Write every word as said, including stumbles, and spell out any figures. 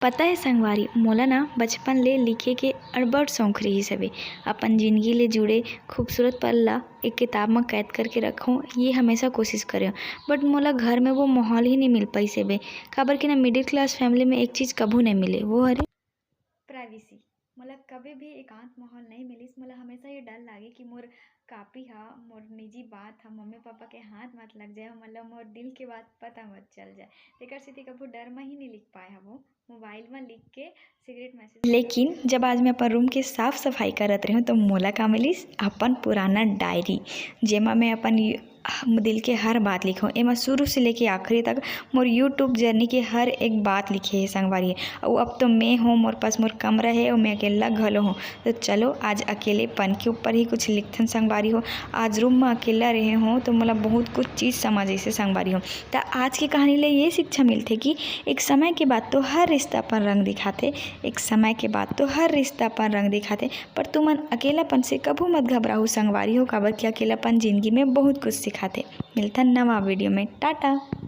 पता है संगवारी, मोला ना बचपन ले लिखे के अड़बड़ शौक रहिस हवे। अपन जिंदगी ले जुड़े खूबसूरत पल ला एक किताब म कैद करके रखों, ये हमेशा कोशिश करेंव। But मोला घर में वो माहौल ही नहीं मिल पाइस हवे, काबर कि ना middle class family में एक चीज़ कभू नहीं मिले, वो हरे privacy। मोला कभी भी एकांत माहौल नहीं मिलिस। मोला हमेशा ये डर लागे कि मोर कॉपी हा, मोर निजी बात हा मम्मी पापा के हाथ मत लग जाए, मतलब मोर दिल के बात पता मत चल जाए। तेकर सेती कभू डर म ही नहीं लिख पाए हवो। मोबाइल म लिख के secret message। लेकिन जब आज मैं अपन रूम के साफ सफाई करत रही हूँ, तो मोला का मिलिस? अपन पुराना डायरी, जेमा मैं अपन यू-, दिल के हर बात लिखों। एमा शुरू से लेके आखिरी तक मोर YouTube journey के हर एक बात लिखे हे संगवारी। अउ अब तो मैं हूँ, मोर पास मोर कमरा है, अउ मैं अकेला घलो हूँ। तो चलो, आज अकेलेपन के ऊपर ही कुछ लिखथन संगवारी हो। आज रूम में अकेला रहे हूँ, तो मोला बहुत कुछ चीज़ समझ आइसे संगवारी हो। त आज के कहानी ले ये शिक्षा मिलथे कि एक समय के बाद तो हर रिश्ता अपन रंग दिखाथे, एक समय के बाद तो हर रिश्ता अपन रंग दिखाथे। पर तुमन अकेलापन से कभू मत घबराहू संगवारी हो, काबर कि अकेलापन जिंदगी में बहुत कुछ सिखाथे। मिलथन नवा वीडियो में, टाटा।